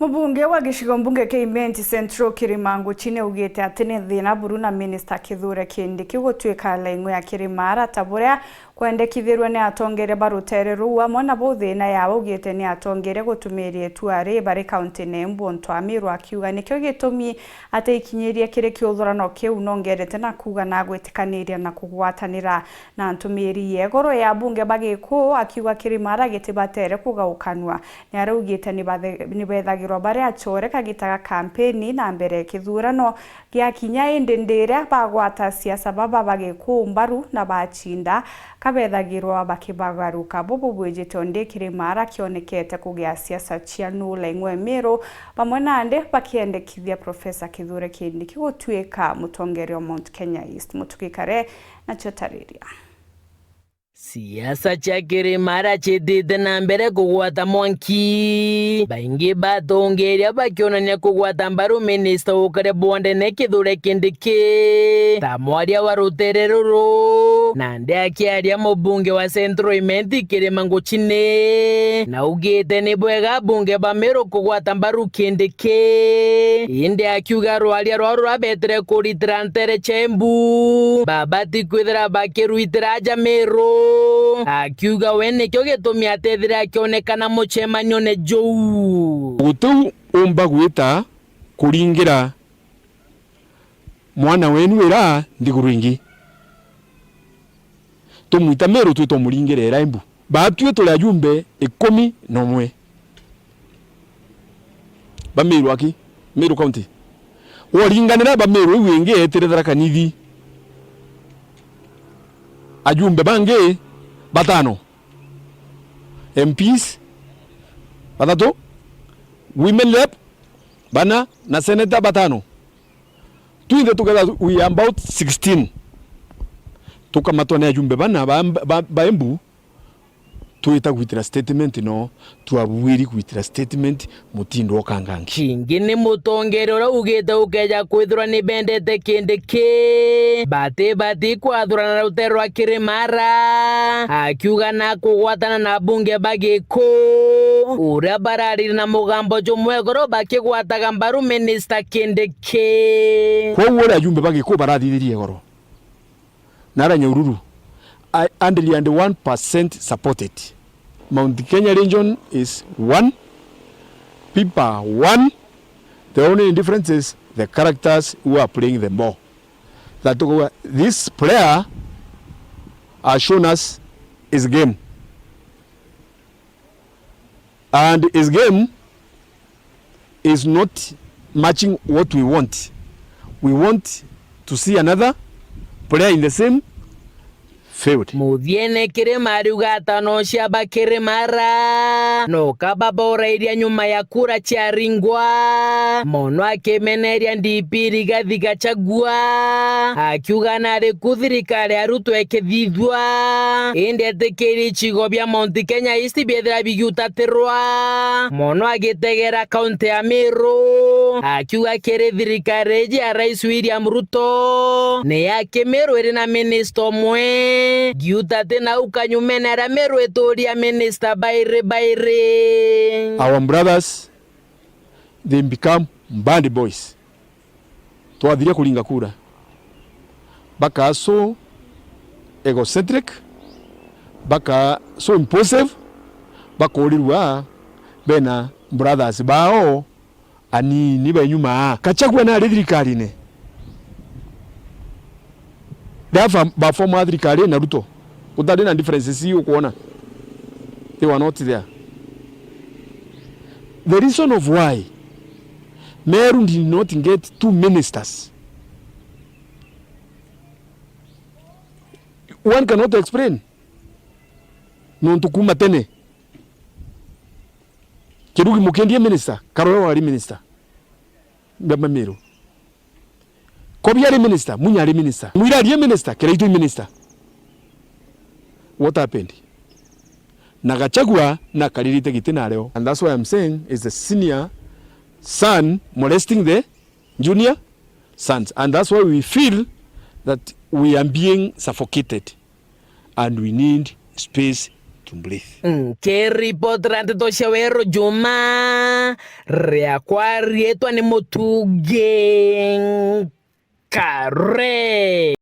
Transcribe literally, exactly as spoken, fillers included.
Mubunge wa gicigo mbunge kia Imenti Central Kirima Nguchine augite ati ni thina buru na Minista Kithure Kindiki gutuika laing'u ya Kirimara ta buria kwendekithirwe ni atongeria ba rutere ruu, amwe nabo thina yao augite ni atongeria gutumiria itua ri bari kaunti ya Embu untu Amiru akiuga nikio gitumi ateikinyiria kiri kiuthurano kiu, nongerete na kuuga nagwitikaniria na kugwatanira na ntumiri ya igoro ya abunge ba Gikuu, akiuga Kirimara gitibatere kugaukanua. Niaraugite nibathe-, nibethagirwa bari acore kagita ga kampeni na mbere ya kithurano giakinya, indi ndiria bagwata siasa baba ba Gikuu mbaru na bacinda, kabethagirwa bakibagaruka. Bubu bwijite undi Kirimara kionekete kugia siasa cia nula ing'we Miru, bamwe nandi bakiendekithia Profesa Kithure Kindiki gutuika mutongeria wa Mount Kenya East. Mutugi Kare nacio tariria. Siasa cia Kirimara ciitite na mbere kugwata mwanki. Baingi batongeria bakionania kugwata mbaru minista ukare bwondene Kithure Kindiki ta mwaria wa rutere ruru. Nandi akiaria mubunge wa Central Imenti Kirima Nguchine naugite ni bwega abunge ba Miru kugwata mbaru Kindiki. Indi akiuga rwaria rwao rurabetire kuritira ntere cia Embu, babati kwithira bakirwitira aja Miru. Akiuga we nikio gitumi atethire akionekana mucemanione juu. Gutiu umba gwita kuringira mwana wenu ira nthiguru ingi. Tumwita Miru twita umuringira ira Embu. Baatwi turi ajumbe ikumi na umwe ba Miru aki, Miru County. Woringanira ba Miru iu ingi etire Tharaka Nithi. Ajumbe bangi batano. M Ps bathatu. Women rep bana na senator batano. Twinthe together we are about sixteen. Tukamatwa ni ajumbe bana ba, ba, ba Embu. Twita gwitira statement no twabuiri gwitira statement mutindo okangangi. Kingi ni mutongeria uria ugite ukeja kwithirwa ni bendete Kindiki, bati bati kwathurana na rutere rwa Kirimara, akiuga na kugwatana na abunge ba Gikuu uria bararire na mugambo jumwe igoro bakigwataga mbaru minista Kindiki. Kwou uria ajumbe ba Gikuu barathithirie igoro. Nara Nyahururu, I hundred and one percent supported. Mount Kenya region is one, people are one. The only difference is the characters who are playing the ball. That this player has shown us his game. And his game is not matching what we want. We want to see another player in the same field. Muthiene Kirima ariuga atano cia ba Kirimara no kababorairia nyuma ya kura cia ringwa. Mono akimeneria D P Rigathi Gachagua, akiuga nari ku thirikari ya Ruto ikithithua, indi etikirie icigo bia Mount Kenya East biethira bigiutatirwa. Mono agitegera kaunti ya Miru, akiuga kiri thirikari iji ya Rais William Ruto, ni ya Kimiru iri na minista umwe. Ngiuta ati nau kanyumene aria Miru ituria minista bairi bairi. Our brothers, they become bad boys. Twathiria kuringa kura, bakaa so egocentric, bakaa so impulsive, bakurirua bena brothers bao anini ba inyuma. Gachagua nari thirikarine. Therefore, ba former thirikari na Ruto, gutari na differences ii ukwona. They were not there. The reason of why Meru did not get two ministers, one cannot explain. Nontu kuma tene, Kirugi Mukiendie minister, Karore wari minister. Mbamba Meru. Kobi ari minister, Munya ari minister, Mwira ari minister, Kiraitu i minister. What happened? Na Gachagua na karirite giti nareo. And that's why I'm saying is the senior son molesting the junior sons. And that's why we feel that we are being suffocated and we need space Nkiripotera nteto cia Weru Juma, riakwa riitwa ni Mutugi Nkare.